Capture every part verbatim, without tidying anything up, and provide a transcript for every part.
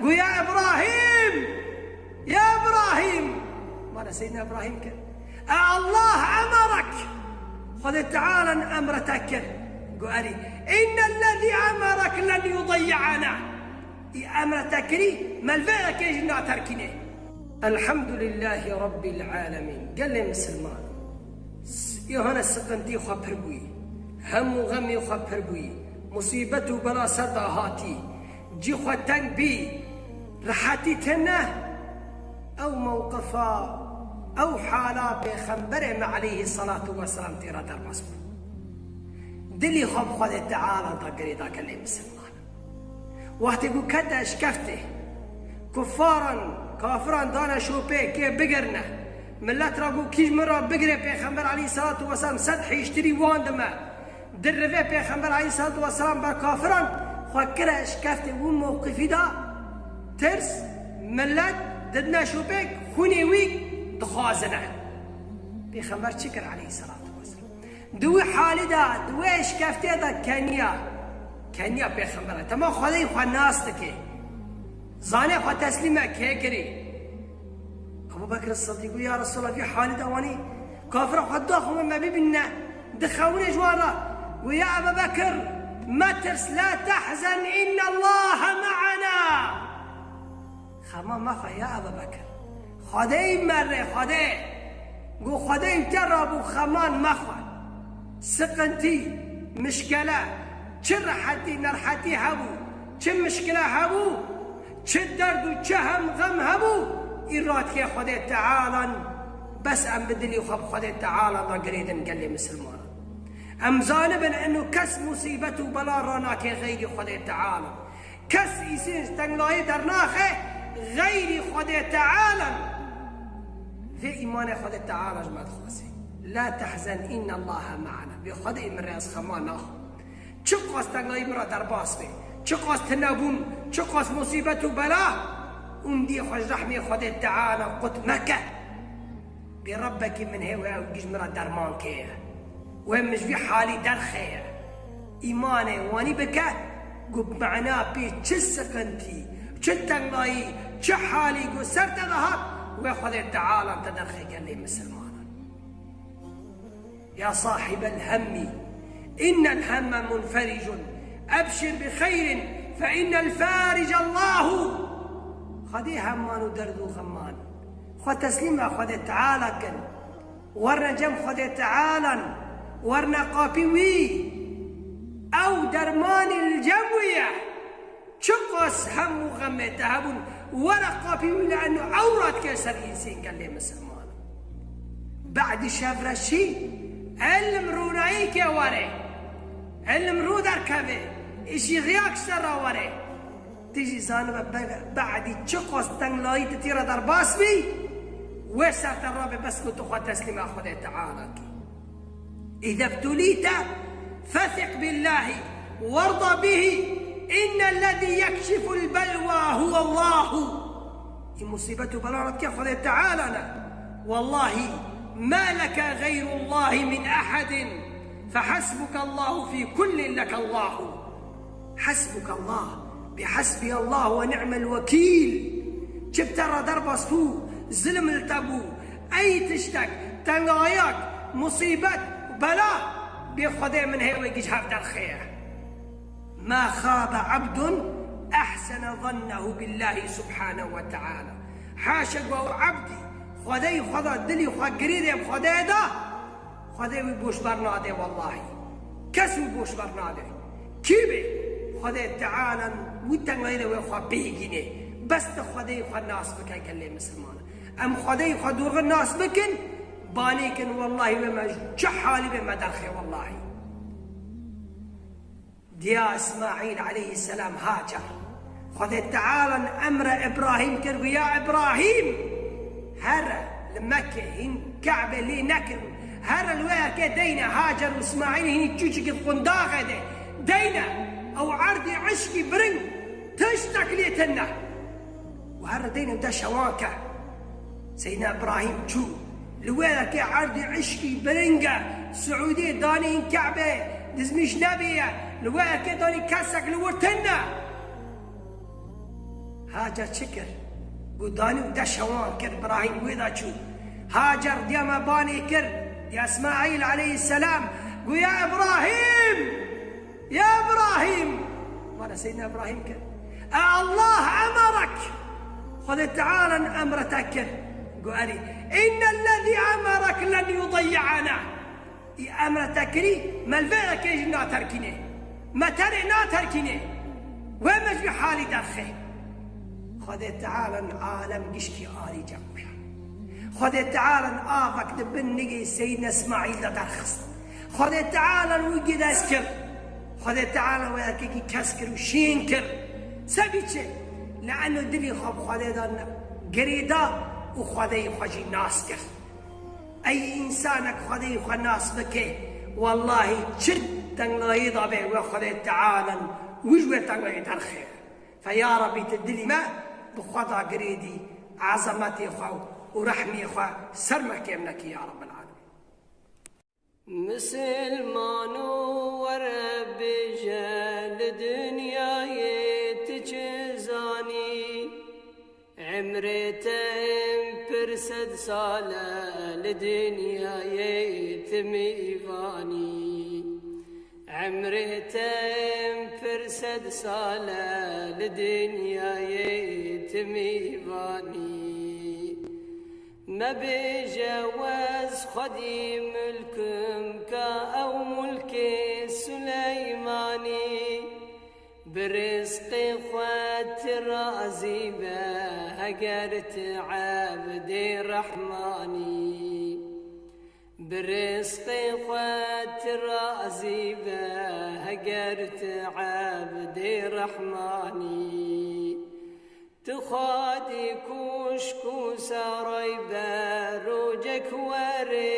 Got, "Ya Îbrahîm! Ya Îbrahîm!" Mala Seydina Îbrahîm kir. "E Allah emerek!" Xwedê Teala emre te kir. Got, "Erê, innellezî emerek len yudeyyî'ena." Î emre te kirî, me li vê yekê jî naterkînê. Elhamdulillahî Rabbil alemîn. Gelê misilman. S-, îhane siqintî xwe pir bûyî. Hemû xemê xwe pir bûyî. Musîbet û bela ser de hatî. Cî xwe teng bî. Rehetî tine. Ew mewqifa, ew hala Pêxemberê me aleyhî salatu weselam tê re derbas bû. Dilî xwe bi Xwedê Teala da girêda gelê misilman. Wextê ku kete eşkeftê, kuffaran, kafiran dane şopê kê bigirne. Millet ra got, "Kî ji min ra bigire Pêxember aleyhî salatu weselam sed hêştirî wan dime." Di rivê Pêxember aleyhî salatu weselam ber kafiran xwe kire eşkeftê, wî mewqifî da tirs, millet didine şopê xûnê wî dixwazine. Pêxember çi kir aleyhî salatu weselam? Di wî halî de, di wê eşkeftê de keniya, keniya Pêxember e. Tema Xwedê xwe nas dike. Zane xwe teslîme kê kirî. Ebu Bekir Sidîq got, "Ya Resulallah, vî halî de wanî kafira xwe daxwe me bibîne, dixewine ji wan re." Got, "Ya Ebu Bekir, metirs, la tehzen, innallaha me'ana." Xema mexwe ya Ebu Bekir. Xwedê me rê, Xwedê. Got, "Xwedê te rabû, xeman mexwe." Siqintî, mişkele, çi rehetî, nerhetî hebû, çi mişkile hebû, çi derd û çi hem xem hebû, î radikê Xwedê Tealan, bes em bi dilî xwe bi Xwedê Teala da girêdin gelê misilmanan. Em zanibin eno kes musîbet û bela ranake xeyrî Xwedê Teala. Kes îsên ji tenglayî dernaxe, xeyrî Xwedê Teala. Vê îmanê Xwedê Teala ji me dixwaze. La tehzen, innallaha me'ana. Bê Xwedê min rê ez xema naxwim. Çiqas tenglayî min re derbas be, çiqas tinebûn, çiqas musîbet û bela, û min dî xwe ji rehmê Xwedê Teala qut meke. Bê Rebbekî min hê wê ew giş min re derman keye. Wê min ji vî halî derxeye. Îmanê wanî bike, ku bi mena pê çi siqintî, çi tengayî, çi halî ku ser te de hat, wê Xwedê Teala te derxe gelê misilmanan. يا صاحب الهم، إن الهم منفرج، أبشر بخير، فإن الفارج الله. Xwedê heman û derd û xeman. Xwe teslîma Xwedê Teala kin. Werne cem Xwedê Tealan. Werne qapî wî. Ew dermanî li cem wî ye. Çiqas hem û xemê te hebûn, were qapî wî, li eno ewra dike ser însên gelê misilman. Badî şevreşî, ilm rûnayî ke were. Ilm rû derkeve, îşî riyak ser ra were. Tu jî zanibe be-, badî çiqas tenglayî tu tî re derbas bî, wê ser te rabe bes ku tu xwe teslîma Xwedê Teala kî. إذا ابتليت فثق بالله وارض به، إن الذي يكشف البلوى هو الله. Î musîbet û bela re dike Xwedê Teala ne. والله ما لك غير الله من أحد، فحسبك الله في كل لك الله. Hasbukallah, bi hasbiyallah ve ni'mel wekîl. Çi bi te re derbas bû, zilim li te bû, ey tiştek, tengayak, musîbet, bela, bê Xwedê min hê wê giş hev derxê ye. Ma xabe abdun ehsene zannehu billahi subhanehu ve teala. Haşa ku ew ebdî Xwedê xwe da, dilî xwe girî dê bi Xwedê da, Xwedê wî boş bernade wellahî. Kes wî boş bernade. Kî bê? Xwedê Teala wî tengayî de wê xwe bihîgînê. Bes tu Xwedê xwe nas bike gelê misilman. Em Xwedê xwe dorxî nas bikin, banê kin wellahî wê me çi halî bê me derxê wellahî. Diya Îsmaîl aleyhisselam Hacer. Xwedê Teala emre Îbrahîm kir, got, ya Îbrahîm, here li Mekke hîn Ke'be lê nekirin. Here li wê erkê deyne Hacer û Îsmaîl hîn çûçikî qundaxê de. Deyne ew erdî eşkî biring tiştek lê tune. Û here deyne de şewan ke. Seydina Îbrahîm çû. Li wê yekê erdî eşkî biring e. Siûdî danî hîn Ke'be dizmîş nebîye. Li wê yekê danî kesek li wir tune. Hacer çi kir? Got, danî û deşa wan kir, Îbrahîm wê de çû. Hacer diya me banê kir, ya Îsmaîl aleyhisselam. Got, ya Îbrahîm! Ya Îbrahîm! Bana Seyyidina Îbrahîm kir. E Allah emerek! Xwedê Teala emre te kir. Got, erê. Înnellezî emerek len yudeyyi'ena. Î emre te kirî, me li vê yekê jî naterkînê. Me terê naterkînê. Wê me ji vî halî derxê. Xwedê Teala alem gişkî alî cem xuya. Xwedê Teala avek di bin nigê Seyyidina Îsmaîl de derxist. Xwedê Teala wî gidez kir. Xwedê Teala wê yekekî kes kir û şîn kir. Sebî çi? Li eno dilî xwe bi Xwedê de girêda û Xwedeyê xwe jî nas kir. Ey însanek Xwedeyê xwe nas bike, wellahî çi tenglayê de be we Xwedê Teala wî ji wê tenglayê derxê. Fe ya Rebî tu dilî me bi xwe de girêdî, ezemetê xwe û rehmê xwe ser me kêm nekî ya Rebbil Alemîn. Misilmano were bêje li dinyayê tu çi zanî? Emrê te pir sed sal e li dinyayê tu mîvan î. Emrê te pir sed sal e li dinyayê tu mîvan î. Mebêje wez xwedî mulk im ka ew mulkê Suleymanî. Bi rizqê xwe tu razî be, heger tu ebdê Rehman î. Bi rizqê xwe tu razî be, heger tu ebdê Rehman î. Tu xwedî kuşk û saray be, rocek were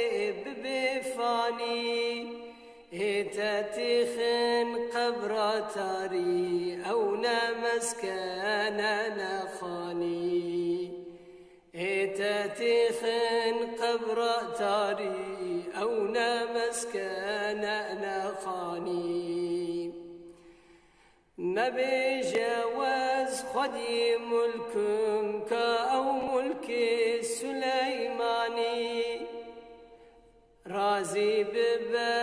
bibe fanî. Ê te têxin qebra tarî, ew ne meskene ne xanî. Ê te têxin qebra tarî, ew ne meskene ne xanî. Mebêje wez xwedî mulk im ka ew mulkê Suleymanî. Razî bibe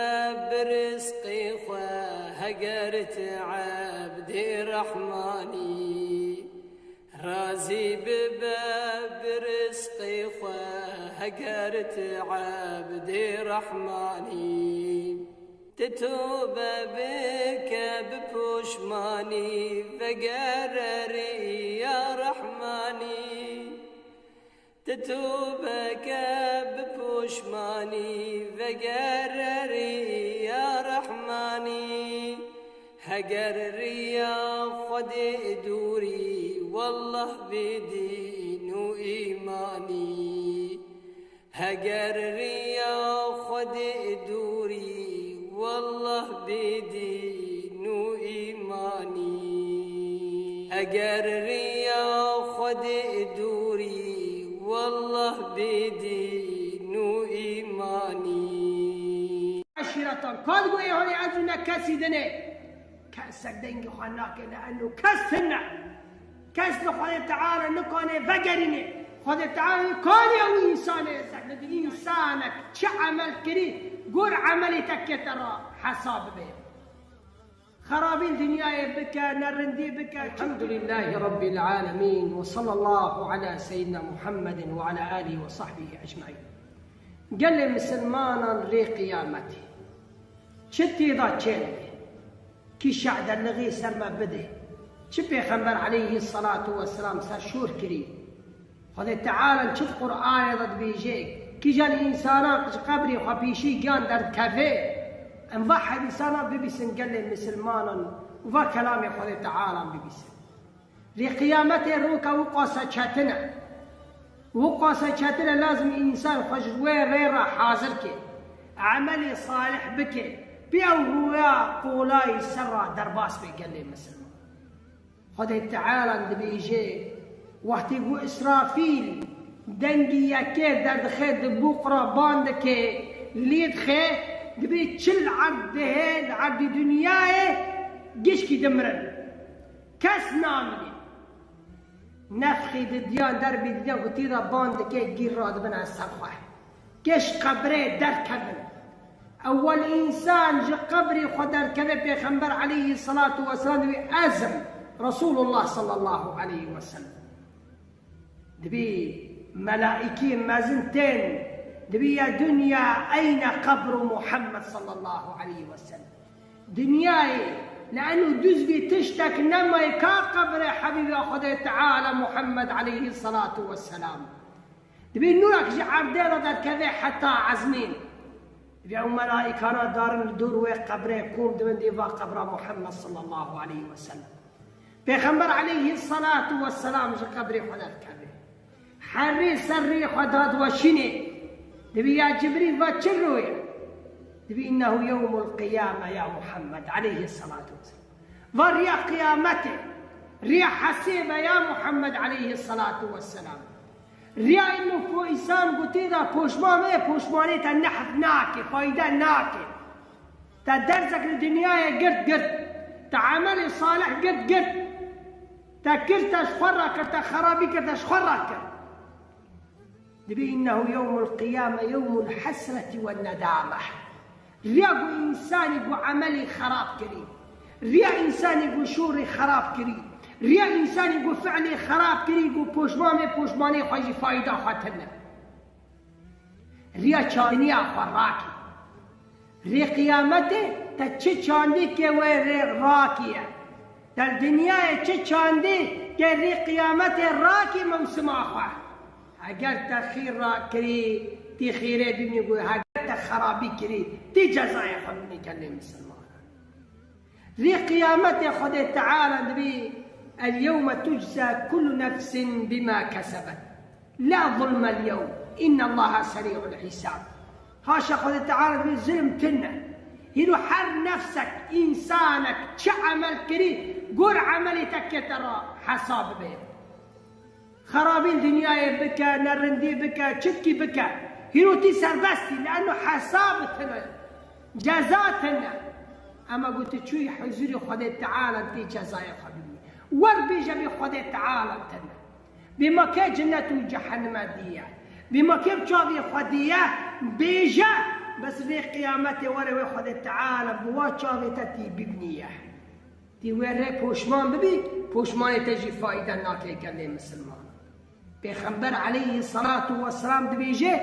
bi rizqê xwe heger tu ebdê Rehmanî. Razî bibe bi rizqê xwe heger tu ebdê Rehmanî. Tu tobe bike bi poşmanî, vegere rêya Rehmanî. Tu tobe ke bi poşmanî, vegere rêya Rehmanî. Heger riya Xwedê dûrî, wellah bê dîn û îmanî. Heger riya Xwedê dûrî, wellah bê dîn û îmanî. Heger riya Xwedê dûrî, wellah bê dîn û îmanî. Eşîretan, ka digo ê holê ez û ne kesî din ê. Kesek dengê xwe nake li eno kes tune. Kes li Xwedê Teala nikane vegerîne. Xwedê Teala nikane ew însanê zek. Li însanek çi emel kirî, gor emelê te kete ra hesab bibe. Xerabî li dinyayê bike, nerindî bike. Elhamdulillahî Rabbil Alemîn ve sallallahu ala seyyidina Muhammedin ve ala alihi ve sahbihi ecmaîn. Gelê misilmanan rê qiyametê. Çi tê de çênê? Kî şe'delixî ser me bidê? Çi Pêxember aleyhî salatu weselam serşor kirî? Xwedê Teala çi di Qur'anê de dibêje? Kîjan însanan ji qebrê xwe pêşî giyan derdikeve? Em va hedîsana bibîsin gelê misilmanan û va kelamê Xwedê Teala bibîsin. Rê qiyametê roka wiqase çetin e. Wiqase çetin e, lazim însan xwe ji wê rê re hazir ke. Emelê salih bike. Pê ew rûya qolayî ser re derbas be gelê misilman. Xwedê Teala dibêje, wextê ku Îsrafîl dengî yekê derdixe di bûq re ban dike, lê dixe, dibê çil erd dihê, li erdî dinyayê gişkî dimirin. Kes namîne. Nefxî didiyan, derbî didiyan ku tî de ban dike, gîr radibin ez ser xwe. Kê ji qebrê derkevin. Ewel însan ji qebrê xwe derkeve, Pêxember aleyhî selatu weselam dibî ez im, Resulullah sallallahu aleyhi ve sellem. Dibî melaîkî mezin tên, dibî ya dinya eyne qebru Muhammed sallallahu aleyhi ve sellem. Dinyayê, li eno duz bî, tiştek nemayê, ka qebrê Hebîba Xwedê Teala Muhammed aleyhî selatu weselam. Dibî nûrek ji erdê re derkeve heta ezmîn. Dibî ew melaîkana darin li dûr wê qebrê kom dibin dî va qebra Muhammed sallallahu aleyhi ve sellem. Pêxember aleyhî selatu weselam ji qebrê xwe derdikeve. Herî ser rî xwe dadweşînê. Dibî ya Cibrîl va çi rû ye? Dibî innehu yewmul qiyame ya Muhammed aleyhî selatu weselam. Va riya qiyametê, riya hesêbe ya Muhammed aleyhî selatu weselam. Riya ino ku însan gotê de poşman me, poşmanê te nehf nake, fayde nake. Te dersek li dinyayê girt girt. Te emelê salih girt girt. Te kir, te ji xwe re kir, te xerabî kir, te ji xwe re kir. Dibî innehu yewmul qiyame yewmul hesreti ve nedame. Riya ku însanî ku emelê xerab kirî, riya însanî ku şûrê xerab kirî, riya însanî ku fiilê xerab kirî, ku poşman me, poşmanê xwe jî fayda xwe tine. Riya çandiniya xwe rakî. Rê qiyametê te çi çandî ke wê rê rakî ye. Te li dinyayê çi çandî ke rê qiyametê rakî mewsima xwe. Heger te xîr rakirî, tî xîrê bimî, ku heger te xerabî kirî, tî cezayê xwe bimî gelê misilman. Rê qiyametê Xwedê Teala dibî, "El yewme tucza kullu nefsin bima kesebet. La zulmel yewm. İnnallaha seri'ul hisab." Haşa Xwedê Teala dibî, zulm tine. Hîro her nefsek, însanek çi emel kirî, gor emelê te kete ra hesab bê. Xerabîn dinyayê bike, nerindî bike, çitkî bike. Hîro tî serbestî, li eno hesab tine, ceza tine. Ema ku tu çûyî huzûrê Xwedê Teala tê cezayê xwe bibî. Wer bêje bê Xwedê Teala tine. Bê ma kê cennet û cehenneme diye. Bê ma kê bi çavê xwe diye, bêje, bes rê qiyametê were wê Xwedê Teala bi wa çavê te tî bibîniye. Tî wê rê poşman bibî, poşmanê te jî fayde nake gelê misilman. Pêxember aleyhî selatu weselam dibêje,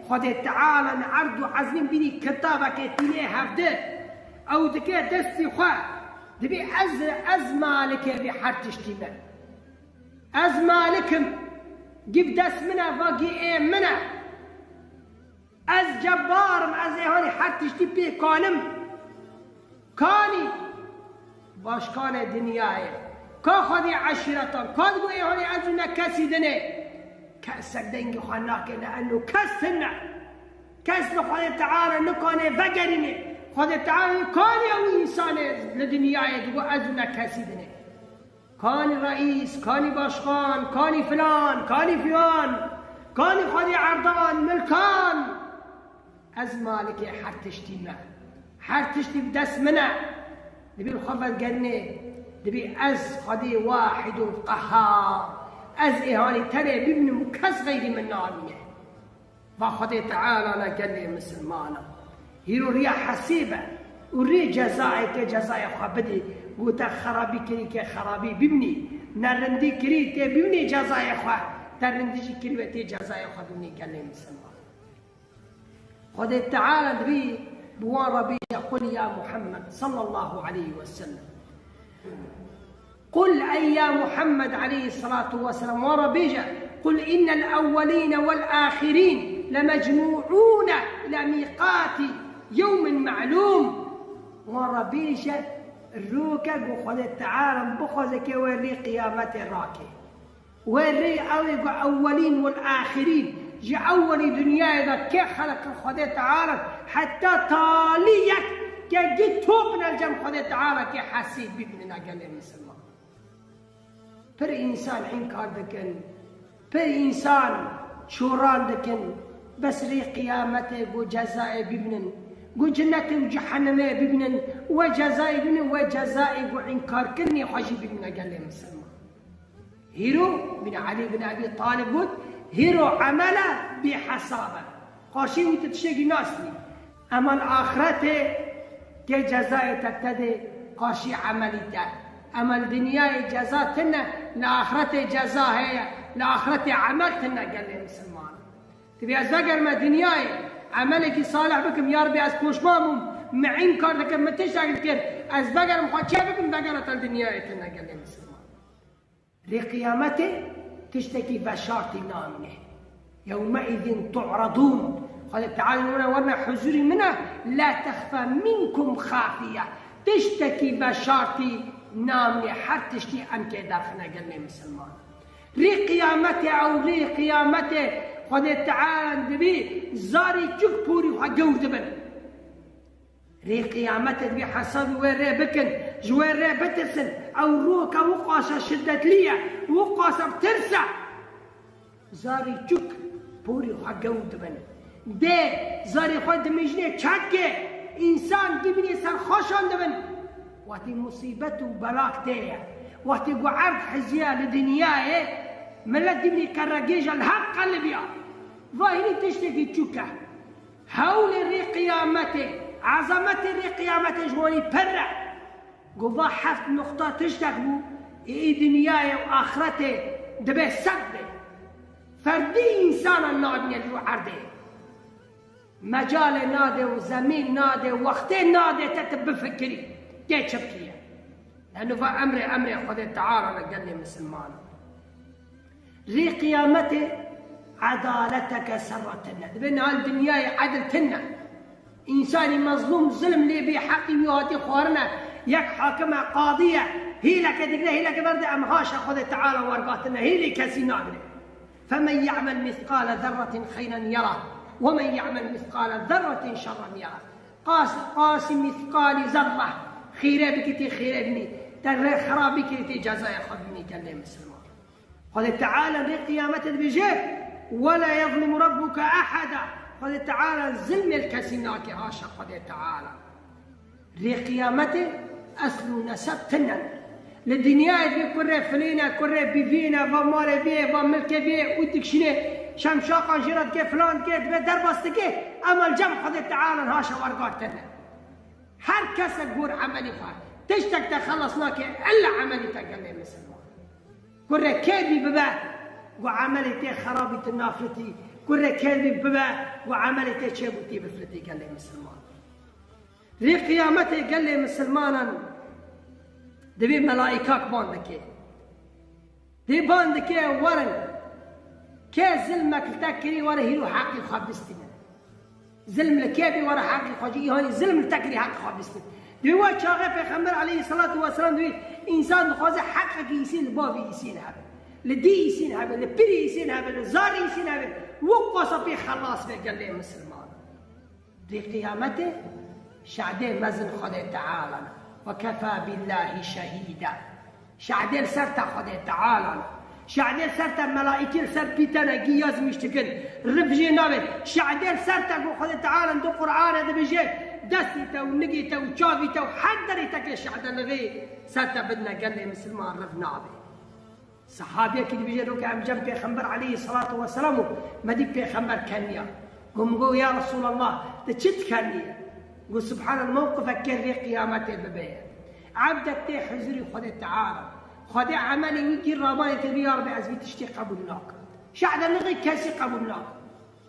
Xwedê Teala li erd û ezmîn bînî kitabekê tînê hevdi. Ew dike destî xwe. Dibê ez, ez malikê vê her tiştî me. Ez malik im. Gî bi dest min e, va gî ê min e. Ez cebbar im, ez ê hanî her tiştî pê kanim. Kanî başkanê dinyayê, ka xwedî eşîretan, ka digo ê hanî ez û ne kesî dinê. Kesek dengê xwe nake, li eno kes tine. Kes li Xwedê Teala nikane vegerîne. Xwedê Teala kanî ew însanê li dinyayê digo ez û ne kesî dinê. Kanî reîs, kanî başkan, kanî filan, kanî filan, kanî xwedî erdan, milkan. Ez malikê her tiştî me. Her tiştî bi dest min e. Dibî li xwe vedigerînê, dibî ez xwedî wahidû qehar. Ez ê hanî tenê bimînim û kes xeyrî min namîne. Va Xwedê Teala ne gelê misilmana. Hîro riya hesêbe û rê cezayê ke cezayê xwe bidê. Ku te xerabî kirî ke xerabî bimînî. Nerindî kirî tê bimînî cezayê xwe. Te rindî jî kirî ve tê cezayê xwe bimînî gelê misilmana. Xwedê Teala dibî bi wan re bêje, "Qul ya Muhammed sallallahu aleyhi ve sellem." Qul, ey ya Muhammed aleyhissalatu vesselam, wan re bêje, "Qul innel evvelîne vel âxirîn lemecmûûne ila mîqatî yewmin me'lûm." Wan re bêje, roke ku Xwedê Teala bixwaze ke wê rê qiyametê rake. Wê rê ew ê ku ewwelîn wel axirîn, ji ewwelî dinyayê de kê xelqin Xwedê Teala, heta talî yek ke gî top bine li cem Xwedê Teala ke hesîb bibînin gelê misilman. Pir însan înkar dikin, pir însan çoran dikin, bes rê qiyametê ku cezayê bibînin, ku cinetê û cehennemê bibînin, wê cezayê bibînin, wê cezayê ku înkarkirinê xwe jî bibîne gelê misilman. Hîro, min Elî bin Ebî Talib got, hîro emele bê hesab e. Qarşî wî tu tiştekî nas nî. Ema li axretê kê cezayê te tedê qarşî emelî te. Ema li dinyayê ceza tine, li axretê ceza heye, li axretê emel tine gelê misilman. Divê ez vegerime dinyayê, emelekî salih bikim, ya Rebî ez poşman bûm, min înkar dikim, min tiştek dikir, ez vegerim xwe çê bikim, vegere te li dinyayê tine gelê misilman. Rê qiyametê tiştekî veşartî namîne. Yewmeîzin tu'radûn. Xwedê Teala were werne huzûrî min e, la texfa minkum xafiye. Tiştekî veşartî namîne, her tiştî em kê derxine gelê misilman. Rê qiyametê ew rê qiyametê Xwedê Teala dibî zarî çuk porî xwe gewr dibin. Rê qiyametê dibî hesabî wê rê bikin, ji wê rê bitirsin. Ew roke wiqasa şiddetlî ye, wiqasa bi tirs e. Zarî çuk porî xwe gewr dibin. Dê zarê xwe dimijnê çekê, însan dimînê serxweşan dibin. Wextî musîbet û belak tê ye. Wextî ku erd hiziya li dinyayê, milet dimînê kerregêja li hev qelibiya. Va hînî tiştekî çûk e. Hewlê rê qiyametê, ezametê rê qiyametê ji wanî pir e. Ku va heft nuqta tiştek bû, ê dinyayê û axretê dibe sed be. Ferdî însanan nadine li erdê. Mecalê nade û zemîn nade, wextê nade te tu bifikirî. Tê çi bikiriye? Leno va emrê, emrê Xwedê Teala ne gelê misilmanan. Rê qiyametê edaleteke serra tine. Dibê niha li dinyayê edil tine. Însanî mezlûm, zilm lê bê, heqî wî hatî xwarine. Yek hakim e, qadî ye. Hîleke digre, hîleke berde, em haşa Xwedê Teala wergatine. Hîlê kesî nagire. فَمَنْ يَعْمَلْ مِثْقَالَ ذَرَّةٍ خَيْرًا يَرَهُ وَمَنْ يَعْمَلْ مِثْقَالَ ذَرَّةٍ شَرًّا يَرَهُ. Qas, qasî mîthqalî zerre xîre bikî tê xîre bînî. Te rê xirab bikî tê cezaya xwe bînî gelê misilman. Xwedê Teala rê qiyametê dibêje, وَلَا يَظْلِمُ رَبُّكَ أَحَدًا. Xwedê Teala zilmê li kesî nake, haşa Xwedê Teala. Rê qiyametê esl û neseb tine. Li dinyayê dibê kurê filêne, kurê bîvîne, va malê vê, va milkê vê û dikşînê, şemşaqa jê re dike, filan dike, dibe derbas dike, ema li cem Xwedê Teala haşa wergatine. Her kesek gor emelî xwe. Tiştek te xelas nake, illa emelî te gelê misilman. Kurê kêrî bibe, ku emelê tê xerabî tu nafilitî. Kurê kêrî bibe, ku emelê tê çêbû tê bifilitî gelê misilman. Rê qiyametê gelê misilmanan divê melaîkak ban dike. Dê ban dike werin. Kê zilmek li te kirî were hîro heqî xwe bistînin. Zilm li kê bî were heqî xwe jî, îhanî zilm li te kirî heqî xwe bistîn. Dê wa çaxê Pêxember aleyhisselatu vesselam dibî însan dixwaze heqekî îsîn li bavî îsîn hebe. Li dî îsîn hebe, li pirî îsîn hebe, li zarî îsîn hebe. Wek wasa pê xelas be gelê misilman. Dê qiyametê şehdê mezin Xwedê Teala ne. Ve kefâ billâhi şehîda. Şehdê li ser te Xwedê Teala ne. Şehdê li ser te melaîkê li ser pî te ne, gî yazmîş dikin. Rif jê nabe. Şehdê li ser te ku Xwedê Teala di Qur'anê dibêje, destê te û nigê te û çavî te û her derê te ke şehdelixê ser te bidine gelê misilman rif nabe. Sehabiyekî dibêje, roke em cem Pêxember aleyhisselatu vesselam û me dî Pêxember keniya. Got, min got, ya Resulallah, tu çi dikeniyê? Got, subhanallah, mewqifek kê rê qiyametê bibe ye. Ebdek tê huzurî Xwedê Teala. Xwedê emelê wî kî ramanê tê bî, ya Rebbi, ez vî tiştê qebûl nakim. Şehdelixê kesî qebûl nakim.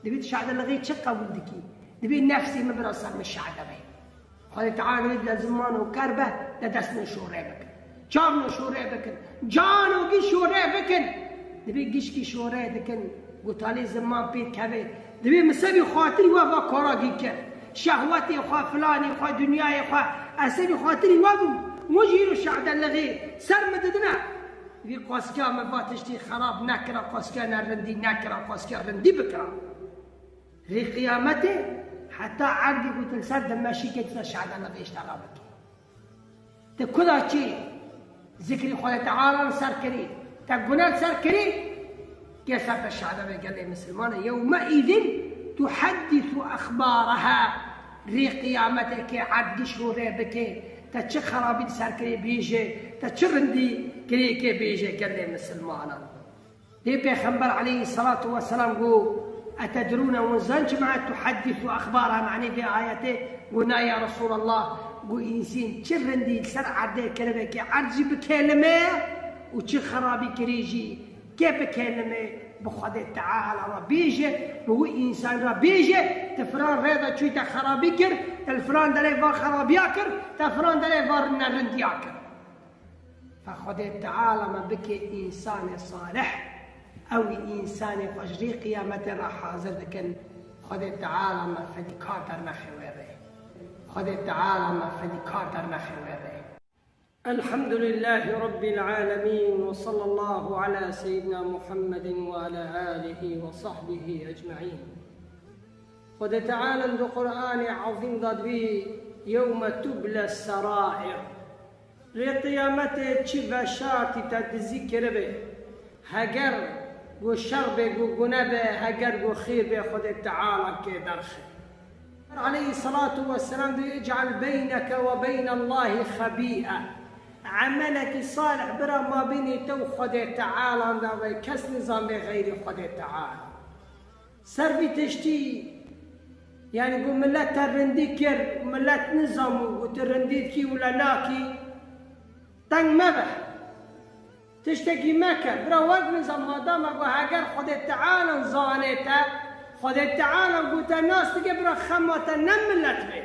Dibî tu şehdelixê çi qebûl dikî? Dibî nefsê min bira ser min şehde be. Xwedê Teala dibê ziman û ker be, de dest min şorê bikin. Çav min şorê bikin. Cano gî şorê bikin. Dibê gişkî şorê dikin. Gutalê ziman pê keve. Dibê min sebî xatirî we va kara gî kir. Şehwetê xwe, filanê xwe, dinyayê xwe. Ez sebî xatirî we bûm. Win jî îro şehdelixê ser min didine. Vî qasika me va tiştî xerab nekira, qasika ne rindî nekira, qasika rindî bikira. Rê qiyametê heta erdî ku tu li ser dimeşî kê tu ser şehdelixê îştera bikî. Te kuda çi zikrî Xwedê Teala li ser kirî, te gune li ser kirî, kê ser te şehde be gelê misilmane. Yewmeîzin tuheddisu exbaraha. Rê qiyametê kê erd gişo rê bike, Te çi xerabî li ser kirê bêje, te çi rindî kirê kê bêje gelê misilmanan. Dê Pêxember aleyhisselatu vesselam got, "Etedrûne hûn zan çima tuheddîsu exbara?" Manê vê ayetê got, "Na ya Resulallah." Got, "Însîn çi rindî li ser erdê kiribe kê erd jî bikêlime û çi xerabî kirê jî kê bikêlime, bi Xwedê Teala re bêje, bi wî însan re bêje, te filan rê de çûyî te xerabî kir, te li filan derê van xerabiya kir, te filan derê van nerindiya kir." Fe Xwedê Teala me bike însanê salih, ew însanê xwe ji rê qiyametê re hazir dikin. Xwedê Teala me fedîkar dernexe wê rê. Xwedê Teala me fedîkar dernexe wê rê. الحمد لله رب العالمين، وصلى الله على سيدنا محمد وعلى آله وصحبه أجمعين. Xwedê Teala di Qur'anê Ezîm de dibê, "Yewme tuble serair." Rê qiyametê çi veşartî te dizî kiribe. Heger ku şer be, ku gune be, heger ku xêr be, Xwedê Teala kê derxe. Aleyhisselatu vesselam dê, "Ec'al beyneke ve beynellahi xebî'e." Emelekî salih bira mabênê te û Xwedê Teala de ve, kes nizanbe xeyrî Xwedê Teala. Ser vî tiştî, yanî ku millet te rindî kir, millet nizanbû, ku tu rindî dikî û le nakî, teng mebe. Tiştekî meke, bira wek nizam madama ku heger Xwedê Teala zanê te, Xwedê Teala ku te nas dike, bira xema te ne millet be.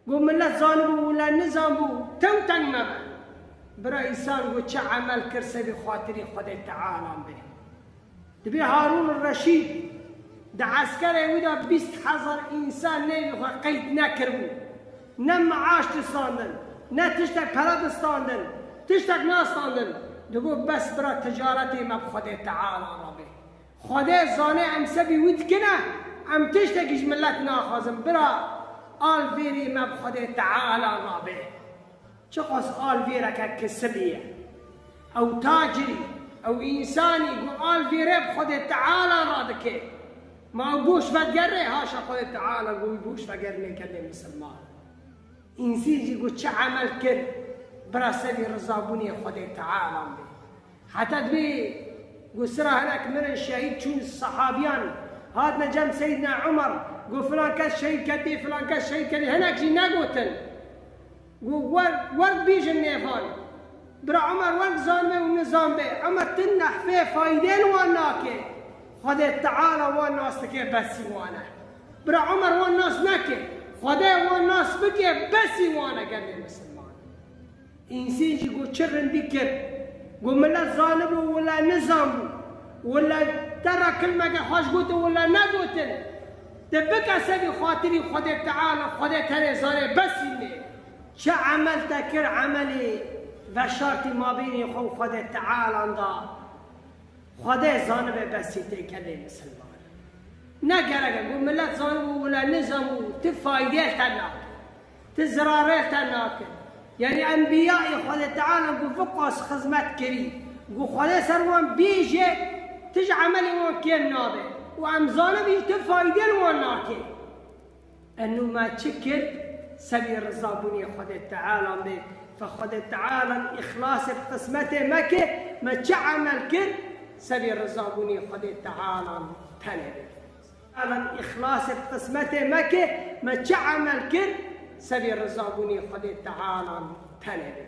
Ku millet zanibû wila nizanbû, tew teng mebe. Bira însan ku çi emel kir, sebî xatirî Xwedê Teala be. Dibê Harûn Reşîd di eskerê wî de bîst hezar însan nêvî xwe qeyd nekiribû. Ne meaş distandin, ne tiştek pere distandin, tiştek nastandin. Digot, "Bes bira ticaretê me bi Xwedê Teala re bê." Xwedê zane em sebî wî dikine, em tiştekî ji millet naxwazin. Bira alvêrê me bi Xwedê Teala re bê. Çiqas alvêreke kisilî ye. Ew tacirî, ew însanî ku alvêre bi Xwedê Teala re dike. Ma ew goş vegerê, haşa Xwedê Teala ku wî goş vegerîne gelê misilman. Însîn jî ku çi emel kir, bira sebî rizabûnê Xwedê Teala bê. Heta dibê ku sira hinek mirin şehîd çûn, sehabiyan hatine cem Seyyidina Umar, ku filan kes şehîd ketî, filan kes şehîd ketî, hinek jî negotin. Got, "Wer, wer bêjin nêvan." Bira Umar wer zanibê û nizanibê. Umar tu nehfê faydê li wan nake. Xwedê Teala wan nas dike, besî wan e. Bira Umar wan nas neke. Xwedê wan nas bike, besî wan e gelê misilman. Însîn jî got çi rindî kir. Got millet zanibû wila nizanbû. Wila te re kilmeke xweş gotin wila negotin. Tu bike sebî xatirî Xwedê Teala, Xwedê tenê zanê besî me. Çi emel te kir, emelê veşartî mabênê xwe û Xwedê Tealan da. Xwedê zanibe besî tê gelê misilman. Ne gerek e, ku millet zanibû wila nizanbû, ti faydê te nake. Ti zirarê te nake. Yanî enbiyayê Xwedê Teala ku viqas xizmet kirî, ku Xwedê ser wan bêje, ti ji emelê wan kêm nabe. Û em zanibî ti faydê li wan nake. Enû me çi kir? Sebî rizabûnê Xwedê Teala bê. Fe Xwedê Teala îxlasê bi qismetê me kir, me çi emel kir? Sebî rizabûnê Xwedê Teala tenê bê. Teala îxlasê bi qismetê me kir, me çi emel kir? Sebî rizabûnê Xwedê Teala tenê bê.